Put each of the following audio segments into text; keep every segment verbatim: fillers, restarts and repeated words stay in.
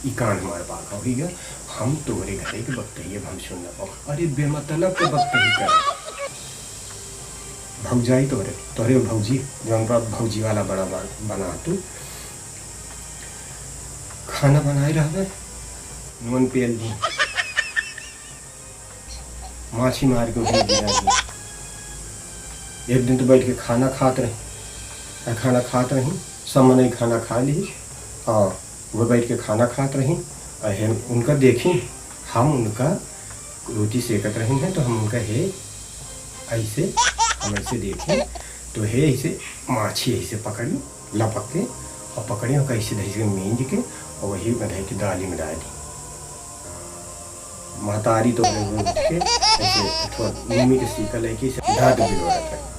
ई कान हमार बाघा होइगा, हम तोहरे घरे के बकतही अब हम सुन ना पाओ। अरे बेमतलब के बकतही कर। भौजाई तोहरे, तोहरे भौजी, जौन पर भौजी वाला बड़ा बा-, बना तू। खाना बनाए रहबे, नून पियल दी। माछी मार के उठे गिरा दी। एक दिन तो बैठ के खाना खात रही, आ खाना खात रही, सब मनई खाना खा ली, और वो बैठ के खाना खात रही, और हम उनका देखी, हम उनका रोटी सेकत रही हैं, तो हम उनका हे ऐसे, हम ऐसे देखी, तो हे ऐसे माछी ऐसे पकड़ी, लपक के, और पकड़ी, और कैसे धैसे मींज के, और वही में धै के दाली में डाल दी। महतारी तो अपने मुंह के ऐसे थोड़ा नीमी के सीका लेके इसे दांत बिगड़त है।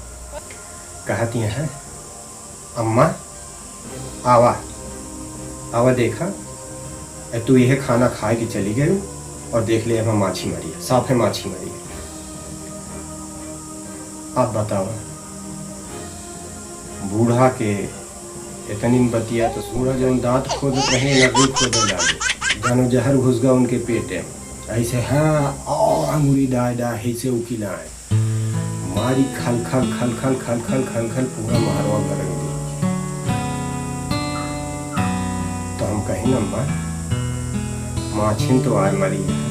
कहती हैं, "अम्मा, आवा, आवा देखा, ए तू यह खाना खाए के चली गई और देख ले, एमा माछी मरी है, साफे माछी मरी है।" अब बताओ, बूढ़ा के इतनी बतिया तो बूढ़ा जौन दांत खोदत रहे, नकली खोदे लागे, जानो जहर घुस गया उनके पेटे। ऐसे हाँ, और अंगुरी डाय डाय, ऐसे उकिलाए। मारी खल खल, खल खल, खल खल, खल खल, पूरा महरवा गरक दी। तो हम कही, "अम्मा, माछिन तो आय मरी है,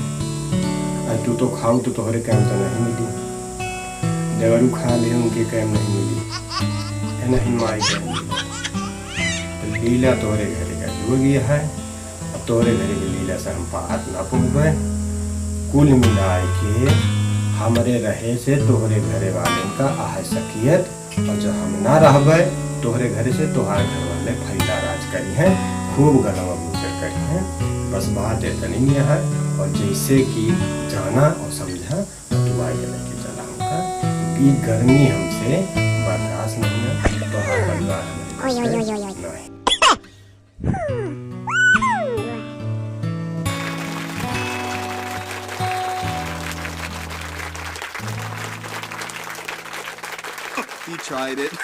आ तू तो खाऊ तो तोहरे काम तो नहीं मिली, देवरू खा ले उनके काम नहीं मिली, है नहीं माई काम मिली।" तो लीला तोहरे घरे का जुड़ गया है, अब तोहरे घरे के लीला से हम पार ना पउबे। कुल मिलाए के हमरे रहे से तोहरे घरे वालेन का आह सकियत, और जब हम ना रहबे तोहरे घरे से तोहार घर वाले फैला राज करी हैं, खूब गलवा गुजर करी हैं। बस बात इतनी ही है, और जैसे कि जाना और समझा, तो दुआ के लेके चला हमका। ई गर्मी हमसे बर्दाश्त नहीं है, तोहार परिवार हमरे बस के नहीं। He tried it.